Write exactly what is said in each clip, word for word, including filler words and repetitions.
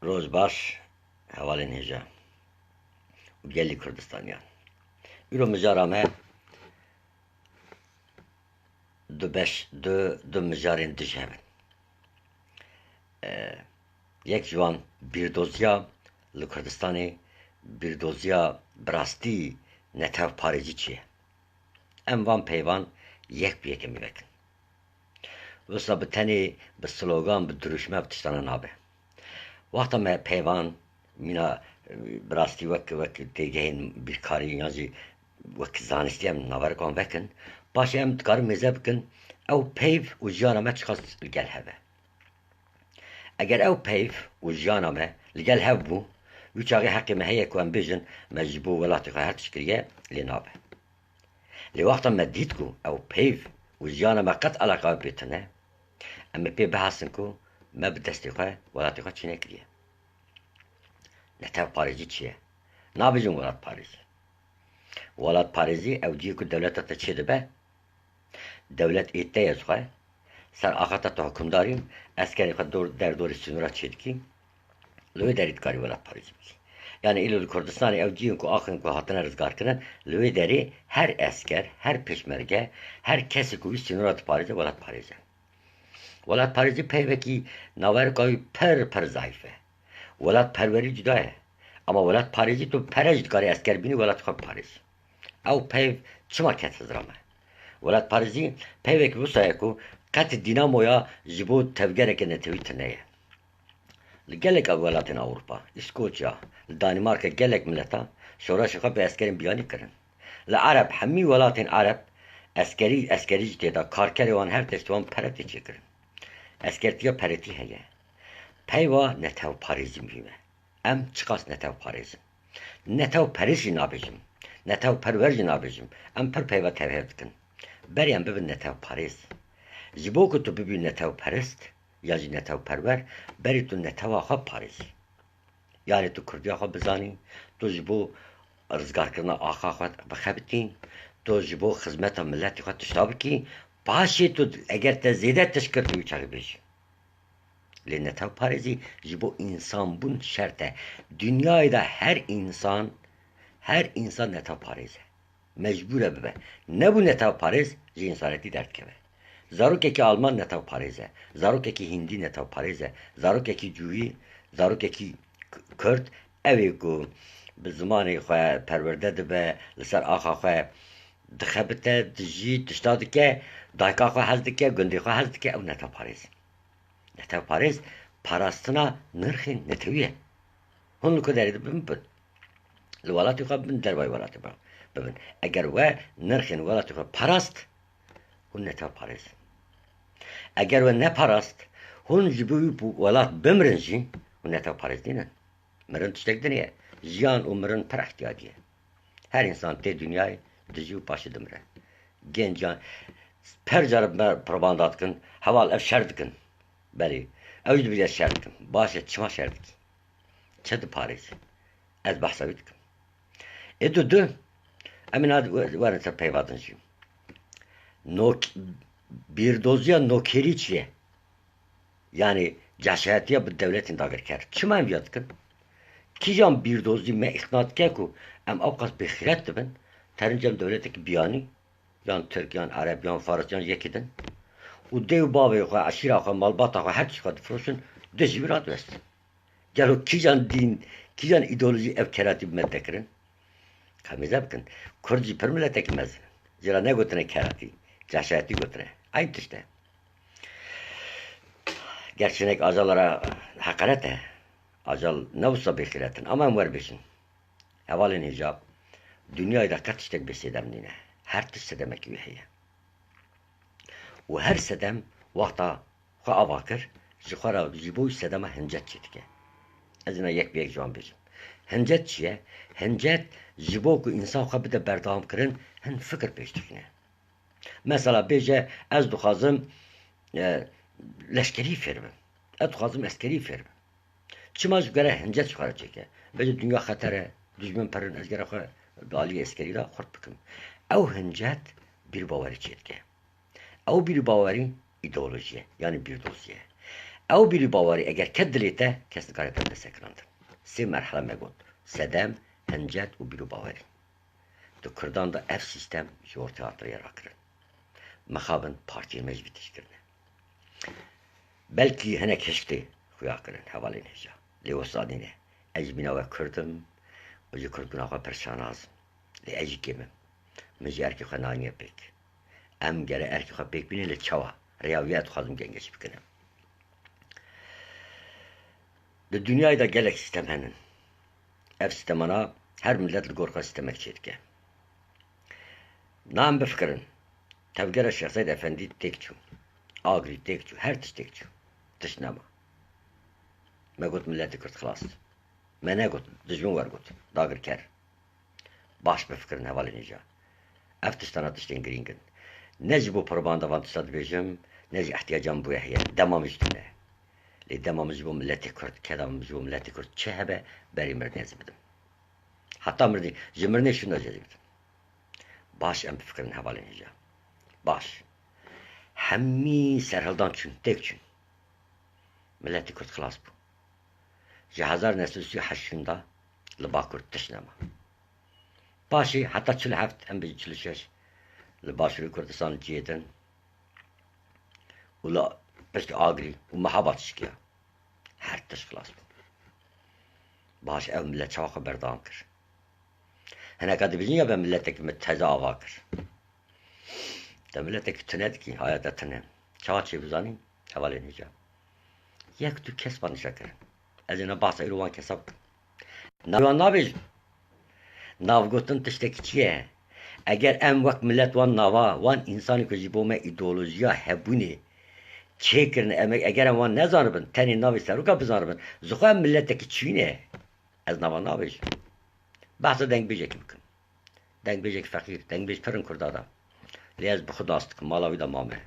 Roj baş, hevalên hêja û gelî Kurdistaniyan. Îro mijara me du beş, du, du mijarên dij hev in. E, yek ji wan bîrdoziya li Kurdistanê, bîrdoziya bi rastî netewparêzî çi ye? Em van peyvan yek bi yek em ê vekin. Wisa bi tenê, bi slogan, bi dirûşme, bi tiştana nabe. Wexta me peyvan, mîna, e, bi rastî wek, wek têgehên bîrkarî yan jî wek zanistî em naverek wan vekin, paşê em dikarin mêze bikin, ew peyv û jiyana me çiqas li gel hev e. Eger ew peyv û jiyana me li gel hev bû, wî çaxê heqê me heye ku em bêjin, me ji bo welatê xwe her tişt kiriye, lê nabe. Lê wexta me dît ku ew peyv û jiyana me qet eleqa wê pê tune, em ê pê bihesin ku me bi destê xwe welatê xwe çi nekiriye. Netewparêzî çi ye? Nabêjin welatparêzî. Welatparêzî ew cihê ku dewleta te çêdibe, dewlet ê te ye ji xwe, ser axa te tu hukimdarî, eskerê xwe dor, derdorê sînora çêdikî, li wê derê dikarî welatparêzî bikî. Yanî îro li Kurdistanê ew cihên ku axin ku hatine rizgarkirin, li wê derê her esker, her pêşmerge, her kesê ku wî sînora diparêze, welatparêz e. Welatparêzî peyvekî navereka wî pir, pir zayîf e. Welatperwerî cuda ye. Ama welatparêzî tu pere jî dikarî esker bînî, welatê xwe biparêzî. Ew peyv çima ket hizra me? Welatparêzî peyvekî wisa ye ku qet dînamoya ji bo tevgereke netewî tune ye. Li gelek welatên Ewropa, Îskoçya, li Danîmarka gelek mileta şoreşê xwe bi eskerên biyanî kirin. Li Ereb, hemî welatên Ereb eskerî, eskerî jî tê de, karkerê wan, her tiştê wan pere tê çêkirin. Eskertiya peretî heye. Peyva netewparêzî muhîm e. Em çiqas netewparêz in? Netewperest jî nabêjim. Netewperwer jî nabêjim. Em pir peyva tevhev dikin. Berê em bibin netewparêz. Ji bo ku tu bibî netewperest, ya jî netewperwer, berî tu netewa xwe biparêzî. Yarê tu kurdiya xwe bizanî, tu ji bo rizgarkirina axa xwe bixebitî, tu ji bo xizmeta miletê xwe tişta bikî, paşê tu eger te zêde tişt kir, tu wî çaxê bêjî. Lê netewparêzî ji bo însanbûn şert e. Dinyayê de her însan, her însan netewparêz e. Mecbûr e bibe. Nebû netewparêz, ji însanetî derdikeve. Zarokekî Alman netewparêz e. Zarokekî Hindî netewparêz e. Zarokekî Cûyî, zarokekî K-, Kurd, ew ê ku bi zimanê xwe perwerde dibe, li ser axa xwe dixebite, dijî, tişta dike, dayika xwe hez dike, gundê xwe hez dike, ew netewparêz. Netewparêz parastina nirxên netewî ye. Hûn li ku derê dibin bin. Li welatê xwe bin, dervayî welatê xwe bibin. Eger we nirxên welatê xwe parast, hûn netewparêz in. Eger we neparast, hûn ji bo wî welat bimirin jî, hûn netewparêz nînin. Mirin tiştek din e. Jiyan û mirin pir ihtiyacî ye. Her însan tê dinyayê, dijî û paşê dimire. Gencan per cara me propaganda dikin, heval ev şer dikin. Belê, ew jî dibêje şer dikin. Baş e, çima şer dikî? Çi diparêzî? Ez behsa wî dikim. Ê du du, em ê niha werin ser peyva din jî. Nok-, bîrdoziya nokerî çi ye? Yanî cahşayetiya bi dewletên dagirker. Çima em viya dikin? Kîjan bîrdozî me îqna dike ku em ewqas bêxîret dibin, terinca em dewletekî biyanî, yan Tirk, yan Ereb, yan Faris, yan yekî din, û dê û bavê xwe, eşîra xwe, malbata xwe, her tişt xwe difiroşin, dijî wî radiwestin? Gelo kîjan dîn, kîjan îdeolojî ev keratî bi me dikirin? Ka mêze bikin. Kurd jî pir miletekî mezin in. Jê re negotine keratî, cahşayetî gotine. Eyn tişt e. Gerçi hinek Ajal re heqaret e. Ajal ne wisa bêxîret in. Ama em werbêjin. Hevalên hêja, dinyayê de qet tiştek bê sedem nîne. Her tişt sedemekî wî heye. Û her sedem wexta xwe ava kir, ji xwe re ji bo wî sedema hincet çêdike. Ez ina yek bi yek ji wan bêjim. Hincet çi ye? Hincet ji bo ku însan xwe bide berdewamkirin, hin fikir pêş dixîne. Mesela bêje, ez dixwazim, e, leşkerî fêr bim. Ez dixwazim eskerî fêr bim. Çima ji gere hincet ji xwe re çêke? Bêje dinya xeter e, dijmin pir in, ez gere xwe di aliyê eskerî de xurt bikim. Ew hincet bîrbawerî çêdike. Ew bîrbawerî îdeolojî ye, yanî bîrdozî ye. Ew bîr û bawerî eger ket dilê te, kes nikare perde sekinandin. Sê merhele me got, sedem, hincet û bîr û bawerî. Di Kurdan de ev sîstem ji ortê hatiriye rakirin. Mixabin partiyên me jî vî tişt kirine. Belkî hinek hişk tê xuya kirin, hevalên hêja. Lê wisa nîne. Ez ji mîna we Kurd im û ji Kurdbûna xwe pir şanaz im. Lê ez jî kêm im. Min jî erkê xwe naniye pêk. Em gere erkê xwe pêk bînin, lê çawa? Rêya wî ez dixwazim gengeş bikinim. Di dinyayê de gelek sîstem henin. Ev sîstemana her milet li gor xwe sîstemek çêdike. Na em bifikirin. Tevgera Şêx Seyd Efendî têk çû. Agirî têk çû. Her tişt têk çû. Tişt nema. Me got miletê Kurd xilas. Me negot. Dijmin wergot. Dagirker. Baş bifikirin hevalên hêja. Ev tiştana tiştên girîng in. Ne ji bo propaganda van tişta dibêjim, ne jî ihtiyaca min bo wê heye. Dema min jî tune. Lê dema min ji bo miletê Kurd, keda min ji bo miletê Kurd çi hebe, berê mirinê ez ê bidim. Heta mirinê, ji mirinê şûnda jî ez ê bidim. Baş em bifikirin hevalên hêja. Baş. Hemî serhildan çûn, têk çûn. Miletê Kurd xilas bû. Ji hezar neh sed û sî û heşt şûnda li Bakur tişt nema. Paşê heta çil û heft, em bêjin çil û şeş, li Başûrê Kurdistan li cihê din û li piştî Agirî û Mehabad şikiya. Her tişt xilas bû. Baş ev milet çawa xwe berdewam kir? Hineka dibêjin ya be miletekî me teze ava kir. Te miletekî tune dikî, haya te tune. Çawa çê bizanî? Hevalên hêja. Yek du kes van nişa kirin. Ez ê ne behsa îro wan kesa bikim. Navê wan nabêjim. Navgotin tiştekî çi ye? Eger em wek milet wan nava, wan însanê ku ji bo me îdeolojiya hebûnê çêkirin, em, eger em wan nezanibin, tenê navê seroka bizanibin, ji xwe em miletekî çûyî ne. Ez nava nabêjim. Behsa dengbêjekî bikim. Dengbêjek feqîr, dengbêj pir in Kurda de. Lê ez bi xwe nas dikim, mala wî de mame.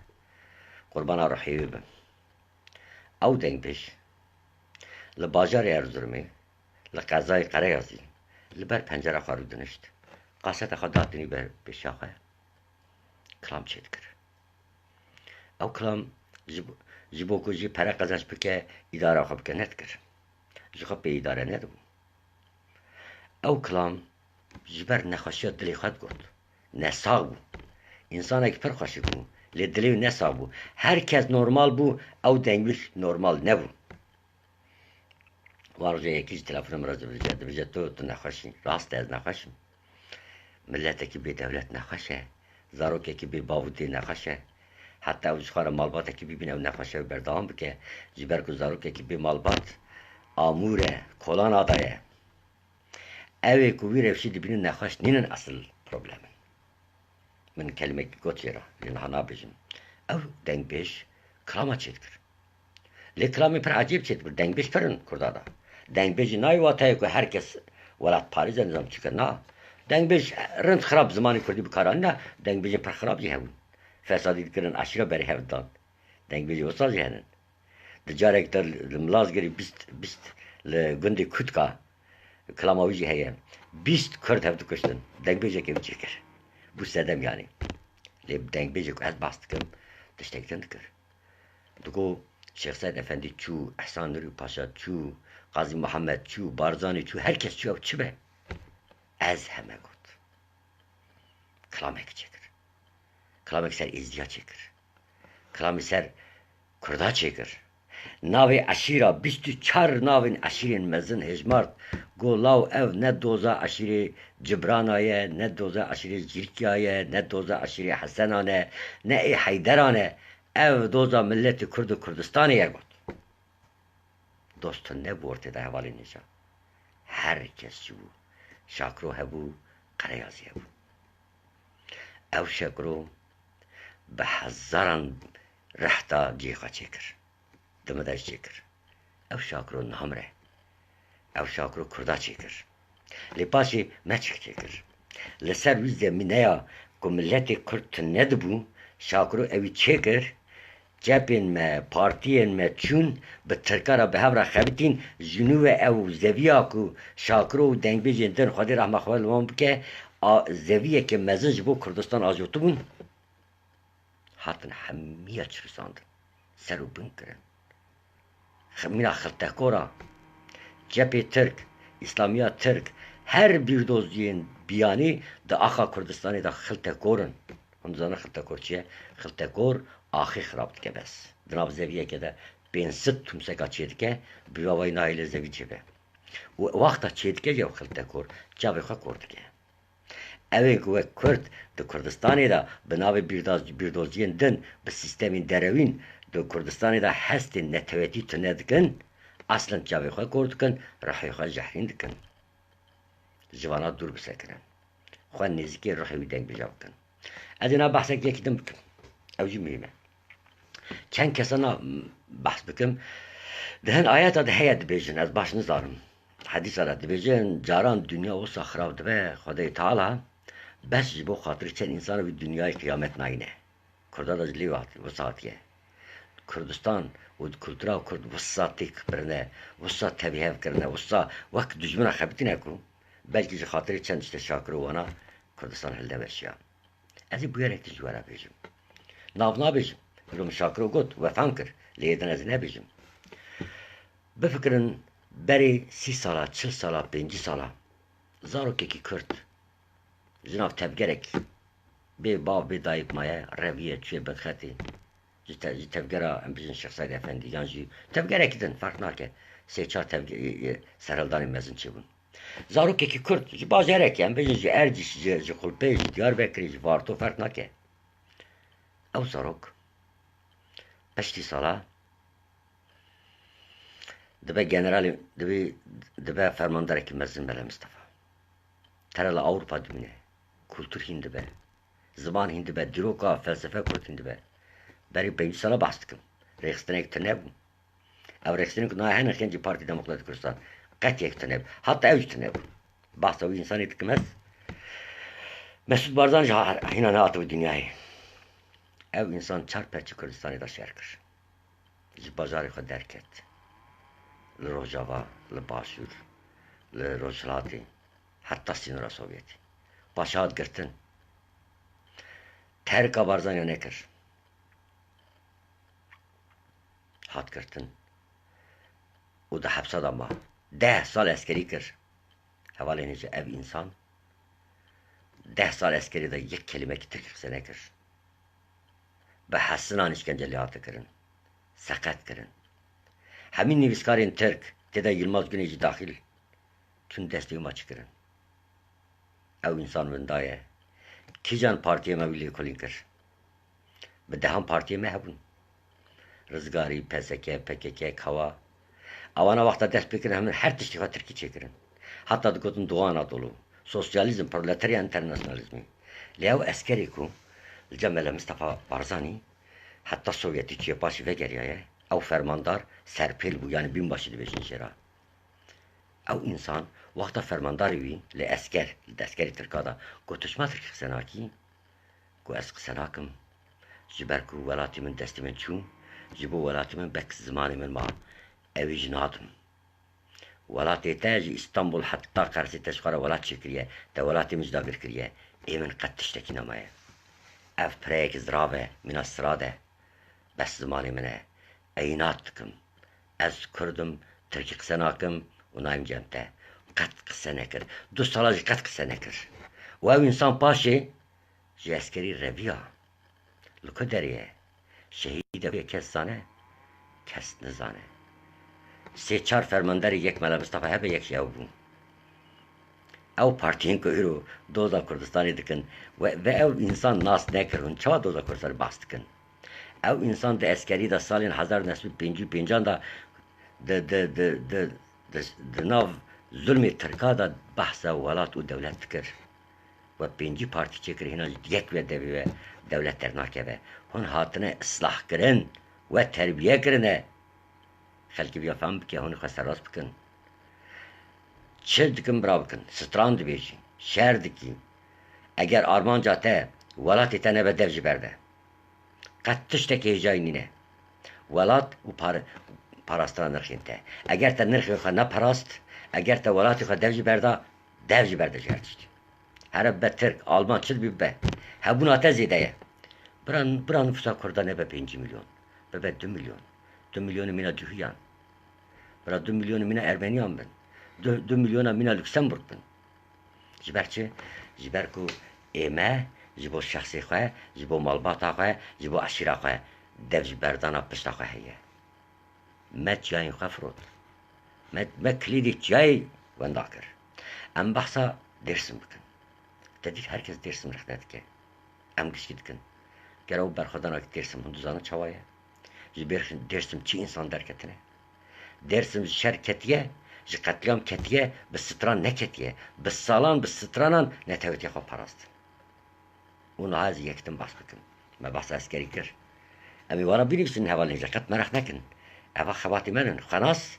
Qurbana ruhê wî bim. Ew dengbêj li bajarê Erzurumê, li qezayê Qereyazî, li ber pencera xwe rûdinişt. Kaseta xwe da tenî ber pêşiya xwe. Kilam çêdikir. Ew kilam ji bo, ji bo ku jî pere qezenc bike, îdara xwe bike nedikir. Ji xwe pê îdare nedibû. Ew kilam ji ber nexweşiya dilê xwe digot. Nesax bû. Însanekî pir xweşik bû. Lê dilê wî nesax bû. Her kes normal bû, ew dengbêj normal nebû. Wan rojê yekî ji telefona min re dibêje, dibêje, "Tu, tu nexweş î." Rast e, ez nexweş im. Miletekî bê dewlet nexweş e. Zarokekî bê bav û dê nexweş e. Heta ew ji xwe re malbatekî bibîne, ew nexweşiya wî berdewam bike. Ji ber ku zarokekî bê malbat amûr e, kolana de ye. Ew ê ku wî rewşî dibînin nexweş nînin esil problem in. Min kelimekî got jê re, lê niha nabêjim. Ew dengbêj kilama çêdikir. Lê kilamê pir ecêb çêdibir. Dengbêj pir in Kurda de. Dengbêjî nayê wateyê ku her kes welatparêz e, nizam çi kir, na. Dengbêj rind xirab zimanê Kurdî bi kar anîna, dengbêjên pir xirab jî hebûn. Fesadî dikirin, eşîra berê hev didan. Dengbêjê wisa jî henin. Di carek de li Milazgirî bîst, bîst li gundê Kutka, kilama wî jî heye. Bîst Kurd hev dikuştin. Dengbêjeke wî çêkir. Bû sedem yanî. Lê bi dengbêjê ku ez behs dikim, tiştek din dikir. Digo, Şêx Seîd Efendî çû, Ehsan Nûrî Paşa çû, Qazî Mihemed çû, Barzanî çû, her kes çû, ew çi be? Ez heme got. Kilamek çêkir. Kilamek ser Êzidiya çêkir. Kilamê ser Kurda çêkir. Navê eşîra, bîst û çar navên eşîrên mezin hêjmart, got, "Law ev ne doza eşîrê Cibrana ye, ne doza eşîrê Cîrkiya ye, ne doza eşîrê Hesenan e, ne ê Heyderan e. Ev doza miletê Kurd û Kurdistanê ye," got. Dost tune bû ortê de hevalên hêja. Her kes çi bû? Şakiro hebû, Qereyazî hebû. Ew Şakiro bi hezaran rehta cihê xwe çêkir. Di min de jî çêkir. Ew Şakiro niha mir e. Ew Şakiro Kurda çêkir. Lê paşê me çi çêkir? Li ser wî zemîneya ku miletê Kurd tune dibû, Şakiro ewî çêkir, çepên me, partiyên me çûn, bi Tirka re bi hev re xebitîn, ji nû ve ew zeviya ku Şakiro û dengbêjên din, Xwedê rehma xwe li wan bike, a, zeviyeke mezin ji bo Kurdistan ajotibûn, hatin hemiya çirûsandin, ser û bin kirin. Mîna xiltekora, cepê Tirk, Îslamiya Tirk, her bîrdoziyên biyanî di axa Kurdistanê de xiltekor in. Hûn dizanin xiltekor çi ye? Xiltekor axê xirab dike bes. Di nav zeviyeke de pênc sed tumseka çêdike, bi vî awayî nahêle zevî çêbe. Û wexta çêdike jî ew xiltekor çavê xwe kor dike. Ew ê ku wek Kurd di Kurdistanê de bi navê bîrda-, bîrdoziyên din, bi sîstemên derewîn di Kurdistanê de hestên netewetî tune dikin, eslen çavê xwe kor dikin, ruhê xwe jehrîn dikin. Ji vana dûr bisekirin. Xwe nêzîkê ruhê wî dengbêja bikin. Ez ê niha behsek yekî din bikim. Ew jî muhîm e. Çend kesana behs bikim. Di hin ayeta de heye dibêjin, ez baş nizanim. Hedîsa de dibêjin, caran dinya wisa xirab dibe, Xwedê Teala bes ji bo xatirê çend însan wî dinyayê qiyamet nayîne. Kurda da ji lê hat-, wisa hatiye. Kurdistan û kultura Kurd wisa têk birine, wisa tevîhev kirine, wisa wek dijmina xebitîne ku belkî ji xatirê çend tiştê Şakir û wana Kurdistan hilde veşiya. Ez ê bûyerek din ji we re bêjim. Nav nabêjim. Hilo min Şakiro got, we fam kir. Lê yê din ez ê nebêjim. Bifikirin, berê sî sala, çil sala, pêncî sala zarokekî Kurd ji nav tevgerekî bê bav bê dayik maye, reviye, çûye bin xetê. Ji te-, ji tevgera, em bijin Şêx Seîd Efendî, yan jî tevgerekî din, ferq nake. Sê çar tevge-, e, e, serhildanên mezin çêbûn. Zarokekî Kurd ji bajarekê, em bijin ji Erdîş, ji, ji Xulpê, ji Diyarbekirê, ji Varto ferq nake. Ew zarok piştî sala dibe generalê, dibe, dibe fermandarekî mezin Mele Mistefa. Tere li Ewropa dimîne. Kultur hîn dibe. Ziman hîn dibe. Dîroka, felsefe Kurd hîn dibe. Berî pêncî sala behs dikim. Rêxistinek tune bû. Ev rêxistinên ku niha hene xêncî Partî Demokratîk Kurdistan qet yek tune bû. Heta ew jî tune bû. Behsa wî însanê dikim ez. Mesûd Barzanî jî ha-, hîna nehatibû dinyayê. Ew însan çar perçe Kurdistanê de şer kir. Ji bajarê xwe derket. Li Rojava, li Başûr, li Rojhilatê, heta sînora Sovyetê. Paşê hat girtin. Terka Barzanî nekir. Hat girtin û di hepsa de ma. Deh sal eskerî kir. Hevalên hêja ev însan deh sal eskerî de yek kelimekî tirkî qise nekir. Bi hesinan îşkence lê hate kirin. Seqet kirin. Hemî nivîskarên tirk, tê de Yilmaz Guney jî daxîl, çûn destê wan çi kirin. Ew însan winda ye. Kîjan partiyê me wî lêkolîn kir? Bi dehan partiyê me hebûn. Rizgarî, P S K, P K K, Kawa. Ewana wexta dest pê kirin, hemin her tiştê xwe tirkî çêkirin. Heta digotin Doğu Anadolu, sosyalizm, proletarya, enternasyonalizmî. Lê ew eskerê ku li cem Mele Mistefa Barzanî heta Sovyetî çûye, paşê vegeriyaye, ew fermandar serpêl bû, yanî bînbaşî dibêjin jê re. Ew însan wexta fermandarê wî li esker, li eskerê tirka de got, "Tu çima tirkî qise nakî?" Got, "Ez qise nakim. Ji ber ku welatê min destê min çû, ji bo welatê min bek zimanê min ma, ew ê jî nadim. Welatê te ji Îstanbul heta Qersê te ji xwe re welat çêkiriye, te welatê min jî dagir kiriye. Ê min qet tiştekî nemaye. Ev pireyek zirav e, mîna sirad e. Bes zimanê min e. Înadet dikim. Ez Kurd im, tirkî qise nakim û nayêm cem te." Qet qise nekir. Du sala jî qet qise nekir. Û ew însan paşê ji eskerî reviya. Li ku derê ye? Şehîd e, kes zane? Kes nizane. Sê çar fermandarê yek Mela Mistefa hebe, yek jî ew bû. Ew partiyên ku îro doza Kurdistanê dikin, we, ve ew însan nas nekir, hûn çawa doza Kurdistanê behs dikin? Ew însan di eskerî de salên hezar neh sed û pêncî û pêncan de di, di, di, di, di, di nav zulmê Tirka de behsa welat û dewlet dikir. We pêncî partî çêkir, hîna yek ve devê we dewlet dernakeve. Hûn hatine islah kirin, we terbiye kirine. Xelkê viya fehm bike, hûn xwe serast bikin. Çi dikin bira bikin, stran dibêjî, şer dikî. Eger armanca te, welatê te nebe, dev ji ber de. Qet tiştekî hêjayî nîne. Welat û par-, parastina nirxên te. Eger te nirxên xwe neparast, eger te welatê xwe dev ji ber da, dev ji ber de ji her tiştî. Here be tirk, alman, çi dibî bibe. Hebûna te zêde ye. Bira, bira nifûsa Kurda nebe pêncî milyon. Bibe du milyon. Du milyonê mîna cihûyan. Bira du milyonê mîna Ermeniyan bin. Du, du milyona mîna Luksemburg bin. Ji ber çi? Ji ber ku ê me ji bo şexsê xwe, ji bo malbata xwe, ji bo eşîra xwe dev ji berdana pişta xwe heye. Me çiyayên xwe firot. Me, me kilîdê çiyayê wenda kir. Em behsa Dêrsim bikin. Te dît her kes Dêrsim rexne dike. Em gişkî dikin. Gera û berxwedanakî Dêrsim hûn dizanin çawa ye? Ji Bêrxin-, Dêrsim çi însan derketine? Dêrsim ji şer ketiye, ji qetlîam ketiye, bi stran neketiye. Bi salan, bi stranan netewetiya xwe parastin. Û niha ez yek din behs bikim. Me behsa eskerî kir. Em ê wana binivîsin hevalên hêja, qet meraq nekin. Eva xebatê me nin. Xwenas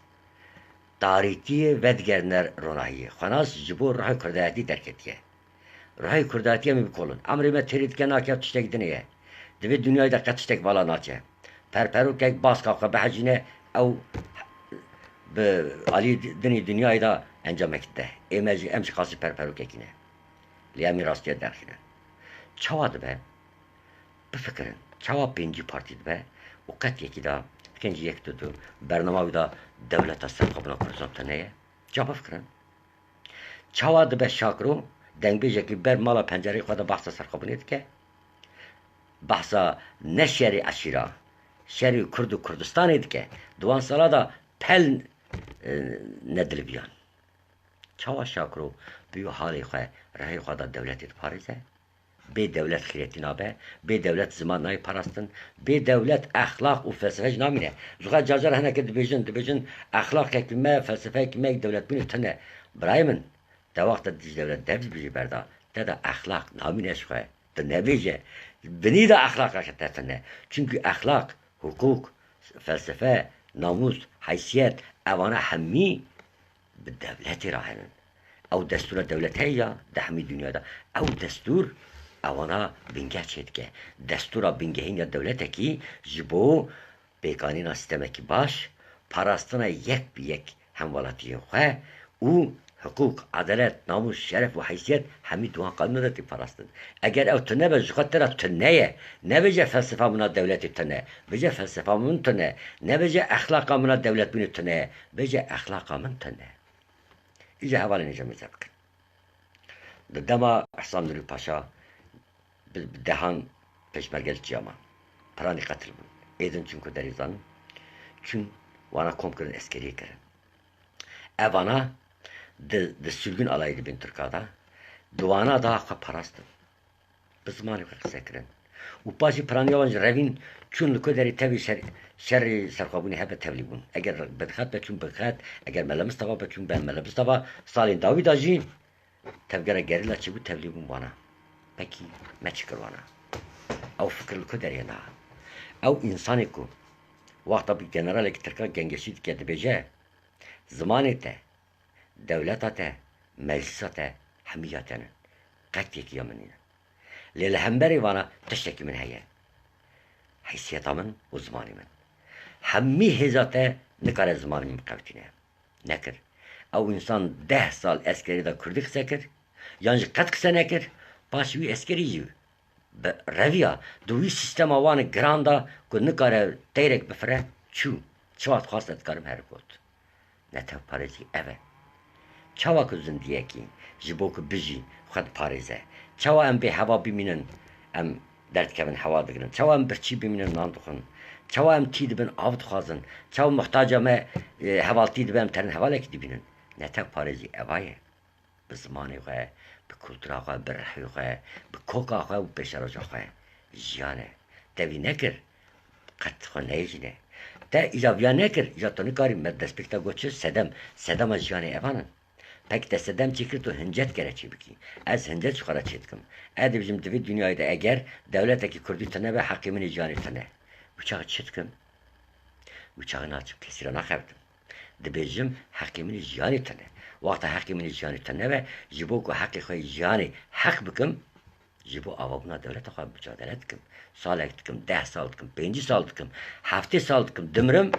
tarîtiyê vedigerine ronahiyê. Xwenas ji bo ruhê kurdayetî derketiye. Ruhê kurdayetî em ê bikolin. Emrê me têrê dike nake, ev tiştek dinê ye. Di vê dinyayê de qet tiştek vala naçe. Perperokek baska xwe bihejîne, ew bi alî dinê dinyayê de encamek dide. Ê me jî, em jî qasî perperokekî ne. Lê em ê rastiya derxînin. Çawa dibe? Bifikirin. Çawa pêncî partî dibe û qet yekî de, pêncî yek tu tu, bernama wî de dewleta serxwebûna Kurdistan tune ye? Ca bifikirin. Çawa dibe Şakiro, dengbêjekî ber mala pencereyê xwe de behsa serxwebûnê dike? Behsa ne şerê eşîra, şerê Kurd û Kurdistanê dike. Di wan sala de pel, e, nediliviyan. Çawa Şakiro bi wî halê xwe, rihê xwe de dewletê diparêze? Bê dewlet xîretî nabe, bê dewlet ziman nayê parastin, bê dewlet exlaq û felsefe jî namîne. Ji xwe car car hinekî dibêjin, dibêjin, exlaqekî me, felsefeyekî me dewletbûnê tune. Birayê min, te wexta ji dewlet dev dibêjî berda, te de exlaq namîne ji xwe. Tu nebêje. Binî de exlaqeke te tune. Çimkî exlaq, hiqûq, felsefe, namûs, heysiyet, evana hemî bi dewletê re henin. Ew destûra dewlet heye ya di hemî dinya de. Ew destûr ewana bingeh çêdike. Destûra bingehîn ya dewletekî ji bo pêkanîna sîstemekî baş, parastina yek bi yek hemwelatiyên xwe û hiqûq, edalet, namûs, şeref û heysiyet hemî di wan qanûna de tê parastin. Eger ew tune be, ji xwe te re tune ye. Nebêje felsefa min a dewletê tune. Bêje felsefa min tune. Nebêje exlaqa min a dewletbûnê tune ye. Bêje exlaqa min tune. Îca hevalên hêja mêze bikin. Di dema Îhsan Nûrî Paşa bi, bi dehan pêşmerge li Çiya man. Piranî qetil bûn. Êdin çûn ku derê zanin. Çûn wana kom kirin, eskeriyê kirin. Evana di, di sürgün alayî dibin Tirka de. Di wana de xwe parastin. Bi zimanê xwe qise kirin. Û paşê piraniya wan ji revîn çûn li ku derê tevî şer-, şerê serxwebûnê hebe tevlî bûn. Eger bidxet be çûn bidxet, eger Mele Mistefa be çûn be Mele Mistefa. Salên dawî de jî tevgera gerîla çêbû, tevlî bûn wana. Pekî me çi kir wana? Ew fikir li ku derê niha? Ew însanê ku wexta bi generalekî tirka gengeşî dike dibêje, zimanê te, dewleta te, meclisa te hemî ya te ne. Qet yekî ya min nîne. Lê li hemberî vana tiştekî min heye. Heysiyeta min û zimanê min. Hemî hêza te nikare zimanê min biqewitîne. Nekir. Ew însan deh sal eskerî de kurdî qise kir, yan jî qet qise nekir, paşê wî eskerî jî bi reviya di wî sîstema wan giran de ku nikare teyrek bifire, çû. Çiwa dixwast ez dikarim here got. Netewparêzî ev e. Çawa ku zindiyekî ji bo ku bijî xwe diparêze? Çawa em bê heva bimînin, em derdikevin, hewa digirin? Çawa em birçî bimînin, nan dixwin? Çawa em tî dibin, av dixwazin? Çawa muhtaca me, e, hevaltî dibe, em terin hevalekî dibînin? Netewparêzî eva ye. Bi zimanê xwe, bi kultura xwe, bi rihê xwe, bi koka xwe û pêşeroja xwe jiyan e. Te vî nekir, qet xwe neyêjîne. Te îja viya nekir, îja tu nikarî, me destpêk te got çi? Sedem. Sedema jiyanê evan in. Pek te sedem çêkir, tu hincet gere çê bikî. Ez hincet ji xwe re çê dikim. Ez dibêjim, di vê dinyayê de eger dewletekî kurdî tune be, heqê min ê jiyanê tune. Wî çaxê çi dikim? Wî çaxê naçim, kesî re naxebitim. Dibêjim, heqê min ê jiyanê tune. Wexta heqê min ê jiyanê tune be, ji bo ku heqê xwe yê jiyanê heq bikim, ji bo avabûna dewleta xwe micadele dikim. Salek dikim, deh sal dikim, pêncî sal dikim, heftê sal dikim, dimirim,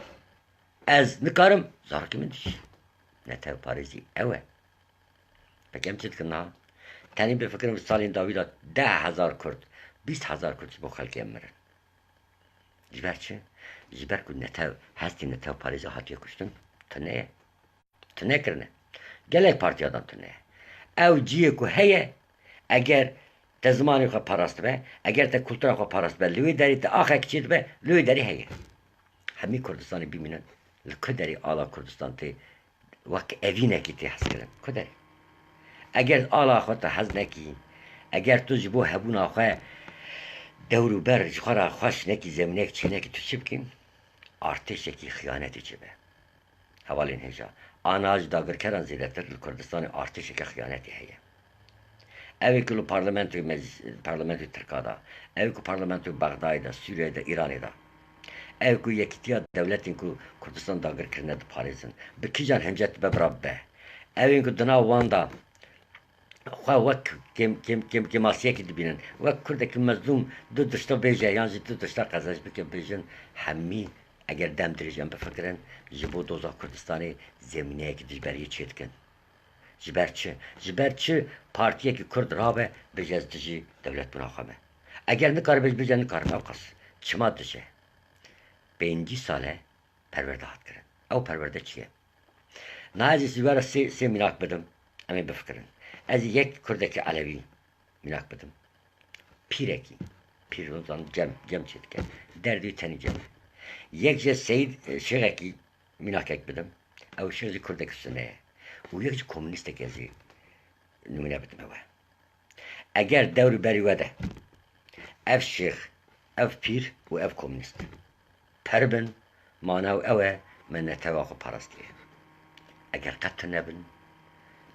ez nikarim, zarokê min dijî. Netewparêzî ew e. Peki em çi dikin niha? Tenê bifikirin, salên dawî de deh hezar Kurd, bîst hezar Kurd ji bo xelkê em mirin. Ji ber çi? Ji ber ku netew, hestê netewparêzê hatiye kuştin. Tune ye. Tune kirine. Gelek partiya dan tune ye. Ew cihê ku heye, eger te zimanê xwe parastbe, eger te kultura xwe parastbe, li wê derê te axek çêdibe, li wê derê heye. Hemî Kurdistanê bimînin, li ku derê ala Kurdistan tê wek evînekî tê hezkirin? Ku derê? Eger ala xwe te hez nekî, eger tu ji bo hebûna xwe dewr û ber ji xwe re xweş nekî, zemînek çênekî, tu çi bikî? Artêşekî xiyanetê çêbe. Hevalên hêja, ana ji dagirkeran zêdetir li Kurdistanê artêşeke xiyanetê heye. Ew ê ku li parlamentoyê mec-, parlamentoyê Tirka de, ew ê ku parlamentoyê Bexdayê de, Sûriyeyê de, Îranê de, ew ê ku yekîtiya dewletên ku Kurdistan dagir kirine diparêzin, bi kîjan hemcet be bira bibe. Ew ên ku di nav wan de xwe wek kêm-, kêm-, kêm-, kêmasiyekî dibînin. Wek Kurdekî mezlûm du tişta bêje yan jî du tişta qezenc bike, bêjin hemî, eger dem dirêj em bifikirin, ji bo doza Kurdistanê zemîneyekî dijberiyê çêdikin. Ji ber çi? Ji ber çi partiyekî Kurd rabe bêje ez dijî dewletbûna xwe me? Eger nikaribe jî bêje nikarim, ew qas. Çima dije? Pêncî sal e perwerde hat kirin. Ew perwerde çi ye? Niha ez ê ji we re sê, sê mînak bidim, em ê bifikirin. Ez ê yek kurdekî elewî mînak bidim. Pîrekî, pîr, hûn zanin cem, cem çêdike. Derdê wî tenê cem e. Yek jî Seyîd, e, Şêxekî mînakek bidim. Ew şêx jî kurdekî sune ye. Û yek jî komûnîstek ez ê nimûne bidim we. Eger dewr û berî we de ev şêx, ev pîr û ev komûnîst per bin, mana ew ew e, me netewa xwe parastiye. Eger qet tune bin,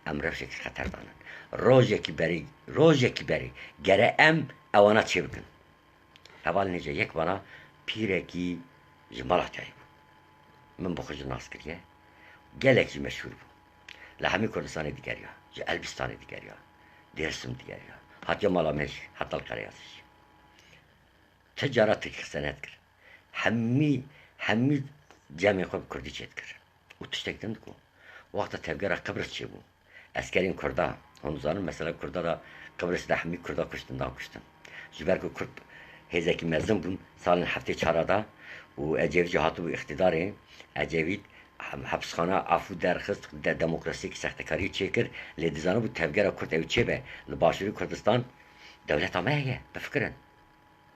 em rewşekî xeter danin. Rojekî berî, rojekî berî gere em ewana çêbikin. Hevalên hêja, yek vana pîrekî ji Malatyayê bû. Min bi xwe jî nas kiriye. Gelek jî meşhûr bû. Li hemî Kurdistanê digeriya. Ji Elbîstanê digeriya. Dêrsim digeriya. Hatiye mala me jî, heta li Qereyazê jî. Ti cara tirkî qise nedikir. Hemî, hemî cemê xwe bi kurdî çêdikir. Û tiştek din digo. Wexta tevgera Qibris çêbû, eskerên Kurda, hûn dizanin, mesela Kurda da Qibris de hemî Kurda kuştin, dan kuştin. Ji ber ku Kurd hêzekî mezin bûn, salên heftê çara da û Ecevît jî hatibû îqtîdarê, Ecevît hem-, hepsxana afû derxist, de-, demokrasiyekî sextekariyê çêkir, lê dizanibû tevgera Kurd ew çêbe li Başûrê Kurdistan, dewleta me heye, bifikirin.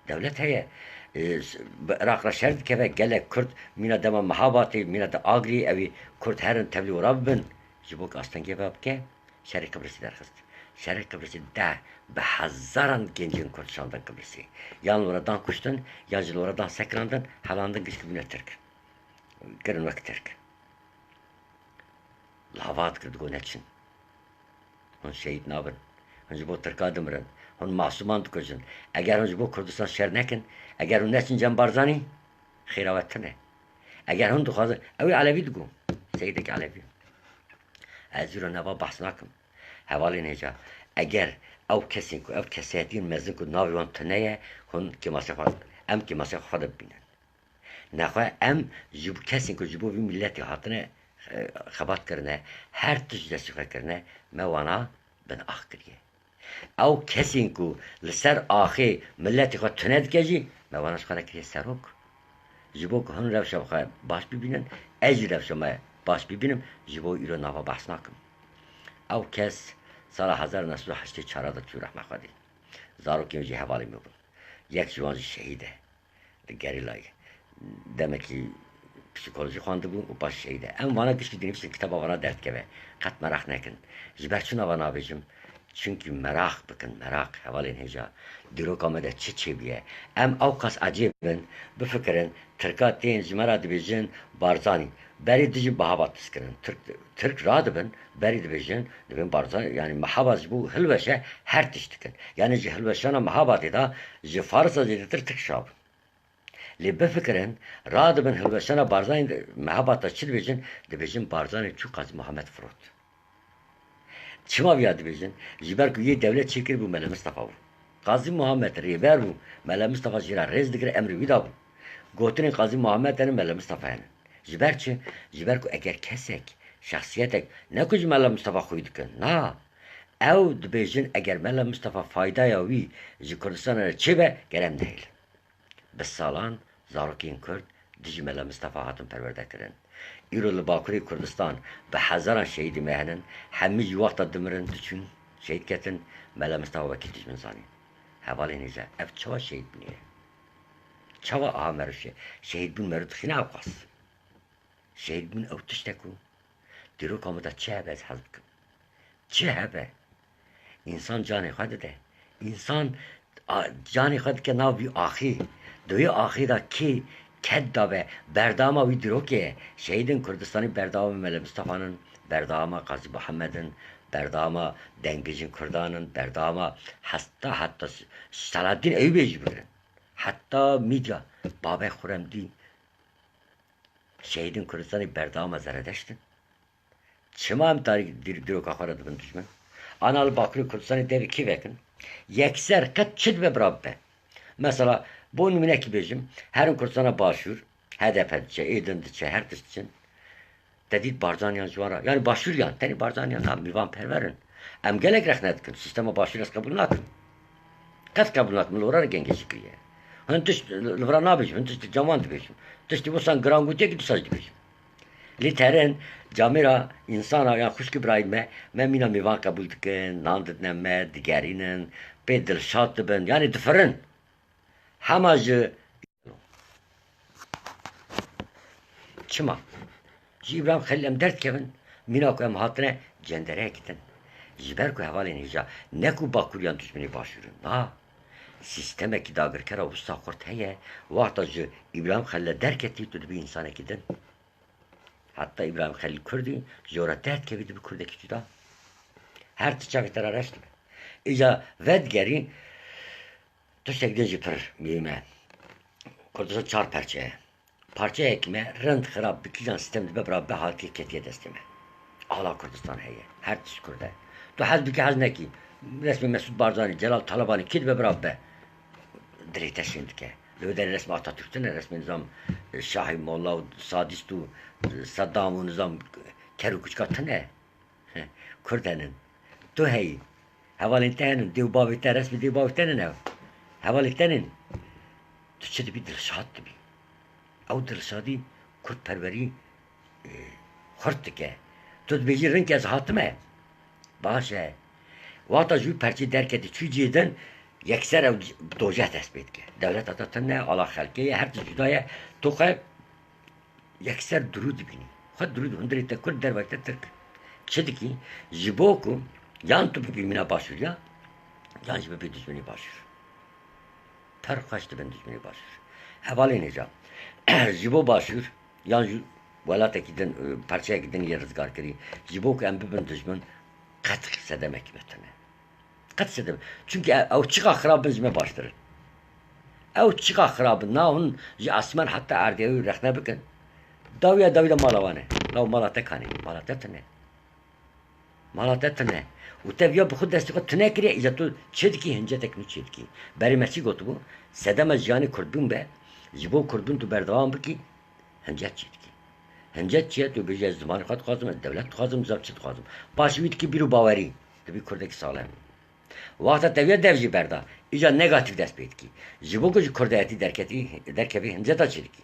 Dewlet heye, e, s-, bi Iraq re şer dikeve, gelek Kurd mîna dema Mehabatê, mîna di Agrî, ew ê Kurd herin tevlî ora bibin. Ji bo ku astengê ve bike, şerê Qibrisî derxist. Şerê Qibrisî deh bi hezaran gencên Kurd şandin Qibrisî. Yan li ora dan kuştin, yan jî li ora dan sekirandin, helandin, gişkî bûne Tirk. Kirin wek Tirk. Li hava dikir, digo neçin. Hûn şehîd nabin. Hûn ji bo Tirka dimirin. Hûn masûman dikujin. Eger hûn ji bo Kurdistan şer nekin, eger hûn neçin cem Barzanî, xêra we tune. Eger hûn dixwazin, ew ê Elewî digo. Seyîdek Elewî. Ez îro nava behs nakim. Hevalên hêja, eger ew kesên ku, ev kesayetiyên mezin ku navê wan tune ye, hûn kêmasê xwe, em kêmasê xwe de bibînin. Nexwe em ji bo kesên ku ji bo vî miletê hatine, e, xebat kirine, her tişt ji destê xwe kirine, me wana bin ax kiriye. Ew kesên ku li ser axê miletê xwe tune dike jî, me wana ji xwe re kiriye serok. Ji bo ku hûn rewşa xwe baş bibînin, ez jî rewşa me baş bibînim, ji bo îro nava behs nakim. Ew kes sala hezar û neh sed û heştê çar de çû rehma Xwedê. Zarokên wî jî hevalên min bûn. Yek ji wan jî şehîd e. Gerîlayê. Demekî psîkolojî xwendibû û paş şehîd e. Em vana gişkî dinivîsin, kitaba vana derdikeve. Qet meraq nekin. Ji ber çi nava nabêjim? Çunkî meraq bikin, meraq, hevalên hêja. Dîroka me de çi çêbûye? Em ewqas ecêb in, bifikirin, Tirka tên ji me re dibêjin Barzanî. Berê dijî Mehabat diskirin. Tirk, Tirk radibin, berê dibêjin, dibên Barzanî, yanî Mehabat ji bo hilweşe her tişt dikin. Yanî ji hilweşana Mehabatê de ji Farisa zêdetir Tirk şa bûn. Lê bifikirin, radibin hilweşana Barzanî, Mehabata çi dibêjin? Dibêjin Barzanî çû Qazî Muhammed firot. Çima viya dibêjin? Ji ber ku yê dewlet çêkiribû Mele Mistefa bû. Qazî Muhammed rêber bû, Mele Mistefa jê re rêz digire, emrê wî dabû. Gotinên Qazî Muhammed hene, Mele Mistefa hene. Ji ber çi? Ji ber ku eger kesek, şexsiyetek, ne ku ji Mele Mistefa xwî dikin, na. Ew dibêjin eger Mele Mistefa faydaya wî ji Kurdistanê re çêbe, gere em nehêlin. Bi salan zarokên Kurd Dijî Mela Mistefa hatin perwerde kirin. Îro li Bakurê Kurdistan bi hezaran şehîdê me henin, hemî jî wexta dimirin, diçûn, şehîd ketin, Mela Mistefa wekî dijmin zanîn. Hevalên hêja, ev çawa şehîd bûnê ye? Çawa aha meriv şe-, şehîd bûn meriv dixîne ewqas? Şehîd bûn ew tişt e ku dîroka min de çi hebe ez hez bikim. Çi hebe? Însan canê xwe dide. Însan a-, canê xwe dike nav vî axê. Di wê axê de kê ked dabe, berdama wî dîrokê ye. Şehîdên Kurdistanê berdama Mele Mistefan in, berdama Qazî Mihemed in, berdama dengvêjên Kurdan in, berdama hesta, heta Selahaddîn Eyûbê jî bigirin. Heta Mîdya, Babê Xuremdîn, şehîdên Kurdistanê berdama Zeredeşt in. Çima em tarî dîr-, dîroka xwe re dibin dijmin? Ana li Bakurê Kurdistanê devê kî vekin? Yekser qet çi dibe bira bibe. Mesela, bo nimûnekî bêjim, herin Kurdistana Başûr, H D P diçe, ê din diçe, her tişt diçin. Te dît Barzaniyan ji wan re, yanî Başûriyan, tenê Barzaniyan, ha, mîvanperwer in. Em gelek rexne dikin, sîstema Başûrê ez qebûl nakim. Qet qebûl nakim, li wira re gengeşî kiriye. Hin tişt li vira nabêjim, hin tişt li cem wan dibêjim. Tiştî wisa giran gotiye ki dîsa jî dibêjim. Lê terin camêra însana yan xwişkî birayî me, me mîna mêvan qebûl dikin, nan didine me, digerînin, pê dilşad dibin, yanî difirin. Hema ji Çima? Ji Îbrahîm Xelîl em derdikevin, mîna ku em hatine cendereyekî din. Ji ber ku hevalên hêja ne ku Bakur yan dijminê Başûr in. Na. Sîstemekî dagirkera wisa xurt heye, wexta ji Îbrahîm Xelîl derketî tu dibî însanekî din. Heta Îbrahîm Xelîl Kurdî ji we re derdikevî dibi Kurdekî cuda. Her ti çavê te re reş dibe. Îca vedigerî, tiştek din jî pir muhîm e. Kurdistan çar perçe ye. Parçeyekî me rind xirab bi kîjan sîstem dibe bira be hatiye ketiye destê me. Ala Kurdistan heye. Her tişt Kurd e. Tu hez bikî hez nekî. Resmê Mesûd Barzanî, Celal Talebanî kî dibe bira be. Dirê te şên dike. Li wê derê resmê Atatürk tune, resmê nizam Şahî Molla û Sadîst û Sedam û nizam ker û kuçka tune. Kurd henin. Tu heyî. Hevalên te henin. Dê û bavê te, resmê dê û bavê te ne ew. Hevalê te nin. Tu çi dibî, dilşad dibî. Ew dilşadî kurdperwerî, e, xurt dike. Tu dibêjî, rind ke ez hatime. Baş e. Wexta ji wî perçê derketî çû cihê din, yekser ew dojeh dest pê dike. Dewleta te tune, ala xelkê ye, her tişt cuda ye. Tu xwe yekser dirû dibînî. Xwe dirû dibînî. Hundirê te kurd, dervayî te tirk. Çi dikî? Ji bo ku yan tu bibî mîna Başûriya, yan jî bibî dijminê Başûr. Pir xweş dibin dijminê Başûr. Hevalên hêja. Ji bo Başûr, yan jî welatekî din, e, parçeyekî din yê rizgar kirî. Ji bo ku em bibin dijmin, qet sedemekî me tune. Qet sedem. Çunke ew, ew çiqa xirab bin ji me baştir in. Ew çiqa xirab bin. Na hûn ji esman heta erdê ew rexne bikin. Dawiya dawî de mala wan e. Law mala te kanê. Mala te tune. Mala te tune. Û te viya bi xwe destê xwe tune kiriye. Îca tu çi dikî, hincetek nû çi dikî. Berê me çi gotibû? Sedema jiyanê kurdbûn be. Ji bo kurdbûn tu berdewam bikî. Hincet çi dikî? Hincet çi ye? Tu bêjî, ez zimanê xwe dixwazim, ez dewlet dixwazim, nizam çi dixwazim. Paşê wî dikî bîr û bawerî. Dibî kurdekî saxlem. Wexta te viya dev jî berda. Îca negatîf dest pê dikî. Ji bo ku ji kurdayetî derketî, derkevî hinceta çi dikî?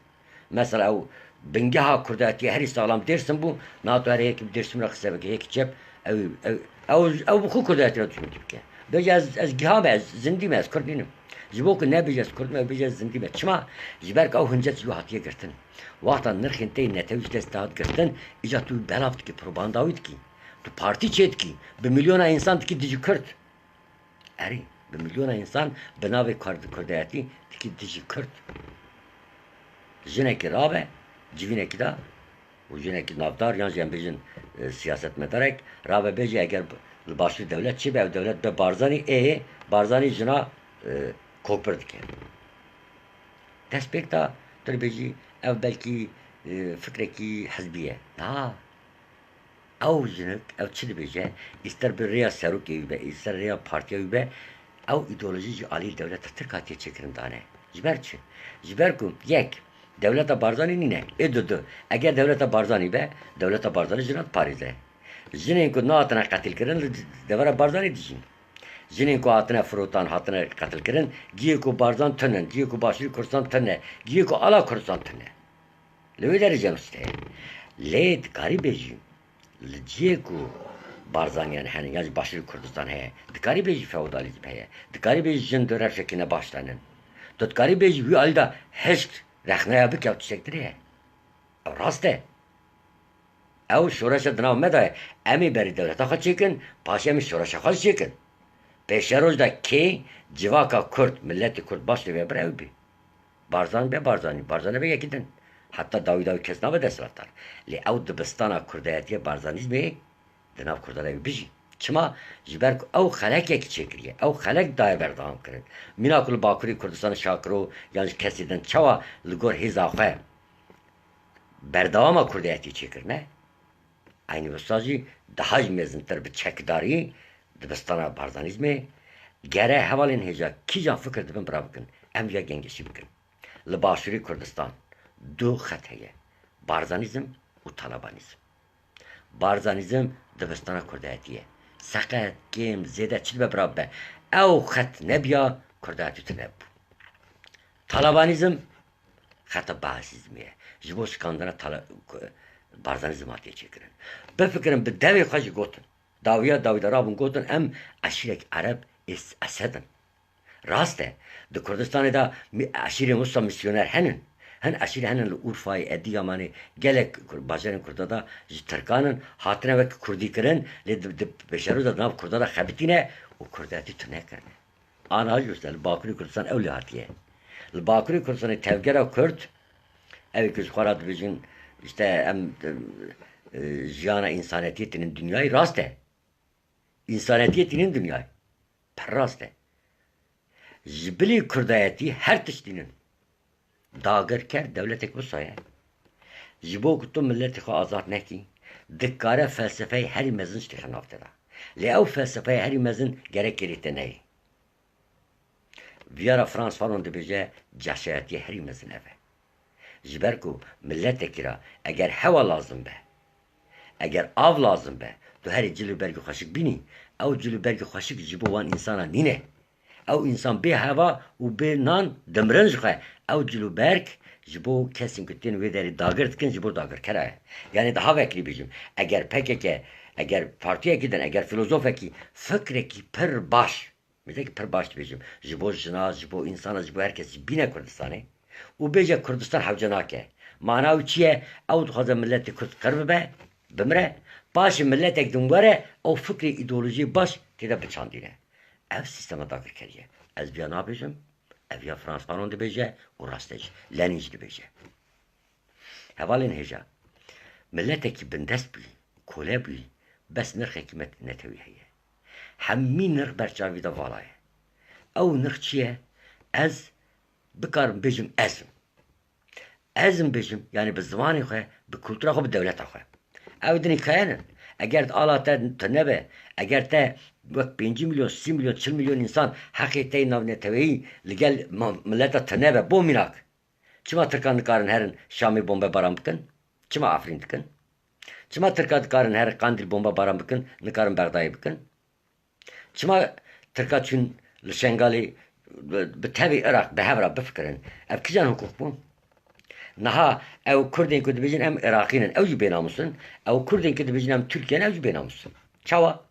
Mesela ew bingeha kurdayetiyê herî saxlem Dêrsim bû, niha tu here yekî bi Dêrsim re qise bike, yekî çep, ew, ew, ew, ew bi xwe kurdayetî re duşmintî bike. Bêje ez, ez giha me, ez zindî me, ez kurd nînim. Ji bo ku nebêje ez kurd me, bêje ez zindî me. Çima? Ji ber ku ew hincet ji wî hatiye girtin. Wexta nirxên te yê netewî ji dest dihat girtin, îca tu belav dikî, propaganda wî dikî. Tu partî çêdikî, bi milyona însan dikî dijî kurd. Erê, bi milyona însan bi navê kurd-, kurdayetî dikî dijî kurd. Jinekî rabe, civînekî de û jinekî navdar yan jî em bêjin, e, siyasetmedarek rabe bêje, eger bi-, li başûr dewlet çêbe, ew dewlet be Barzanî, ê Barzanî jina, e, kokpir dike. Destpêk de tu dibêjî ev belkî, e, fikrekî hizbî ye. Na. Ew jinik, ew çi dibêje? Îster bi rêya serokê wî be, îster rêya partiya wî be, ew îdeolojî ji alî dewleta Tirk hatiye çêkirin dane. Ji ber çi? Ji ber ku yek, dewleta Barzanî nîne. Ê du du, eger dewleta Barzanî be, dewleta Barzanî jinan diparêze. Jinên ku nehatine qetilkirin li devera Barzanî dijîn. Jinên ku hatine firotan, hatine qetilkirin, cihê ku Barzan tune, cihê ku Başûrê Kurdistan tune, cihê ku ala Kurdistan tune. Li wê derecê nûste ye. Lê dikarî bêjî, li cihê ku Barzaniyan hene, yan jî Başûrê Kurdistan heye, dikarî bêjî feodalîzm heye, dikarî bêjî jin di rewşekî ne baş de nin. Tu dikarî bêjî wî alî de hişk rexneya bike û tiştek dirê ye. Ew rast e. Ew şoreşa di nav me de ye. Em ê berî dewleta xwe çêkin, paşê em ê şoreşa xwe jî çêkin. Pêşeroj de kê civaka Kurd, miletê Kurd baş lê vebir ew bî. Barzanî be Barzanî, Barzanî be yekî din. Heta dawî dawî kes nabe desthilatdar. Lê ew dibistana kurdayetiyê Barzanîzmê di nav Kurdan de bijî. Çima? Ji ber ku ew xelekekî çêkiriye. Ew xelek daye berdewam kirin. Mîna ku li Bakurê Kurdistanê Şakiro yan ji kesê din çawa li gor hêza xwe berdewama kurdayetî çêkirine, eynî wisa jî daha jî mezintir bi çekdarî dibistana Barzanîzmê gere hevalên hêja kîjan fikir dibin bira bikin, em viya gengeşî bikin. Li Başûrê Kurdistan du xet heye, Barzanîzm û Talabanîzm. Barzanîzm dibistana kurdayetî ye. Seqet, kêm, zêde çi dibe bira bibe. Ew xet nebiya kurdayetî tune bû. Talabanîzm xeta Baasîzmê ye. Ji bo şikandina Tala-, ku-, Barzanîzm hatiye çêkirin. Bifikirin, bi devê xwe jî gotin. Dawiya dawî de rabûn gotin, em eşîrek Ereb ês-, Esed in. Rast e. Di Kurdistanê de mî-, eşîrên wisa misyoner henin. Hin eşîrê henin li Urfayê, Edîyamanê, gelek Kur-, bajarên Kurda de ji Tirkan in, hatine wek Kurdî kirin, lê di, di pêşeroj de di nav Kurda de xebitîne û Kurdetî tune kirine. Ana jî wisa li Bakurê Kurdistan ew lê hatiye. Li Bakurê Kurdistanê tevgera Kurd, ew ê ku ji xwe re dibêjin, işte em, e, jiyana însanetiyê tinin dinyayê, rast e. Însanetiyê tînin dinyayê. Pir rast e. Ji bilî kurdayetî her tişt tînin. Dagirker dewletek wisa ye. Ji bo ku tu miletê xwe azad nekî, dikare felsefeyê herî mezin ji te nav te de. Lê ew felsefeya herî mezin gerek kêrê te neyê. Viyara Frans Fanon dibêje, caşayetiya herî mezin ev e. Ji ber ku miletekî re eger hewa lazim be, eger av lazim be, tu herî cil û bergî xweşik bînî, ew cil û bergî xweşik ji bo wan însana nîne. Ew însan bê heva û bê nan dimirin ji xwe. Ew cil û berg ji bo kesên ku tên wê derê dagir dikin, ji bo dagirkera ye. Yanî daha vekirî bêjim, eger P K K, eger partiyekî din, eger filozofekî fikrekî pir baş, Mêzekî pir baş dibêjim. Ji bo jina, ji bo însana, ji bo her kes jî bîne Kurdistanê û bêje Kurdistan hewce nake. Mana wî çi ye? Ew dixwaze miletê Kurd qir bibe, bimire. Paşê miletek din were, ew fikrê îdeolojiyê baş tê de biçandîne. Ev sîstema dagirkerî ye. Ez viya nabêjim, ev ya Frans Fanon dibêje û rast e jî. Lenîn jî dibêje. Hevalên hêja, miletekî bindest bûyî, kole bûyî, bes nirxekî me-, netewî heye. Hemî nirx ber çavî de vala ye. Ew nirx çi ye? Ez bikarim bêjim ez im. Ez im bêjim, yanî bi zimanê xwe, bi kultura xwe, bi dewleta xwe. Ew dinê kayan in. Eger ala te tune be, eger te wek pêncî milyon, sî milyon, çil milyon însan heqê te yê navneteweyî li gel ma-, mileta tune be, bo mînak, Çima Tirkan nikarin herin Şamê bombebaran bikin? Çima Efrîn dikin? Çima Tirka dikarin herin Qandîl bombebaran bikin, nikarin Bexdayê bikin? Çima Tirka çûn li Şengalê bi, bi tevî Iraq bi hev re bifikirin? Ev kîjan hiqûq bû? Niha ew Kurdên ku dibêjin em Iraqî ne, ew jî bênamûs in. Ew Kurdên ku dibêjin em Tirkiyê ne, ew jî bênamûs in. Çawa?